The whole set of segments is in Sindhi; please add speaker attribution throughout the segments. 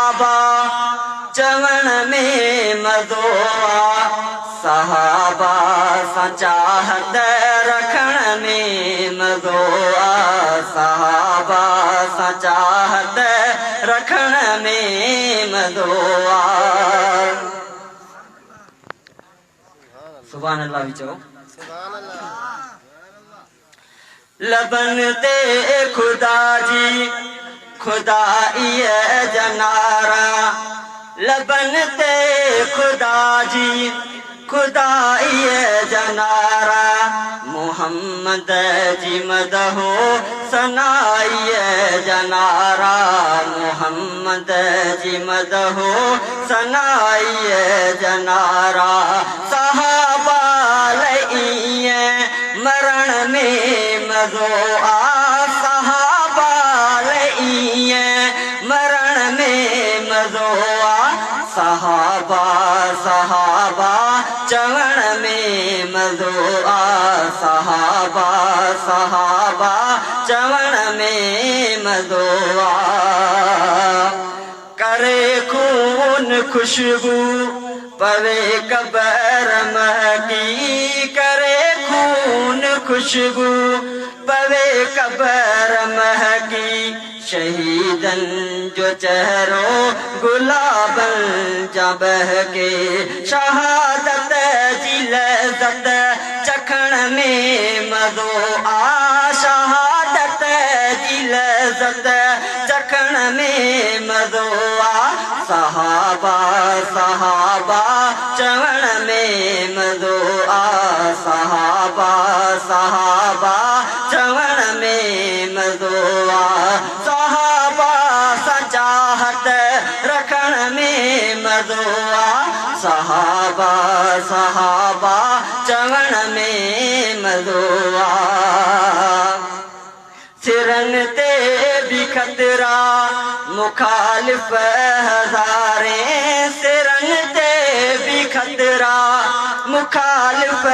Speaker 1: صحابه چوڻ ۾ مزو آ، صحابه سان چاهت رکڻ ۾ مزو آ، صحابه سان چاهت رکڻ ۾ مزو آ. سبحان الله به چئو. لبن تي خدا جي خدائيء جا نعرا، لبن تي خدا جي خدائيء جا نعرا، محمد جي مدح و ثنائيء جا نعرا، محمد جي مدح و ثنائيء جا نعرا، صحابه لئين مرڻ ۾ مزو آ، صحابه لئين مرڻ ۾ مزو آ، صحابه صحابه چوڻ ۾ مزو آ، صحابه صحابه چوڻ ۾ مزو آ. ڪري خون خوشبو پوي قبر مهڪي، ڪري خون خوشبو پوي قبر مهڪي، شهيدن جو چهرو گلابن جا ٻهڪي، شهادت جي لذت چکڻ ۾ مزو آ، شهادت جي لذت چکڻ ۾ مزو آ، صحابه صحابه چوڻ ۾ مزو آ، صحابه صحابه چوڻ ۾ مزو آ، صحابه سان چاهت رکڻ ۾ مزو آ، صحابه صحابه چوڻ ۾ مزو آ. سرن تي به خطرا مخالف هزارين، سرن تي به خطرا مخالف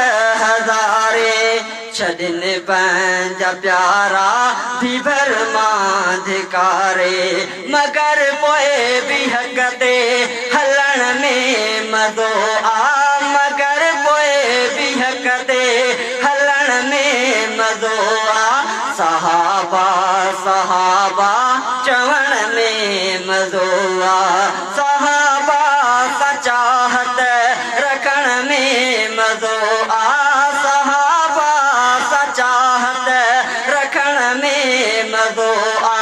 Speaker 1: هزارين، ڇڏين پنهنجا پيارا ٿي ڀر مان ڌڪاري، مگر پوء به حق تي هلڻ ۾ مزو آ، مگر پوء به حق تي هلڻ ۾ مزو آ، صحابه صحابه چوڻ ۾ مزو آ، صحابه سان چاهت رکڻ ۾ مزو آ، صحابه سان چاهت رکڻ ۾ مزو آ،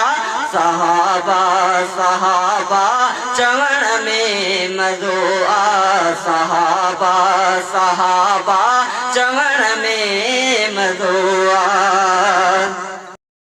Speaker 1: صحابه صحابه چوڻ ۾ مزو آ، صحابه صحابه چوڻ ۾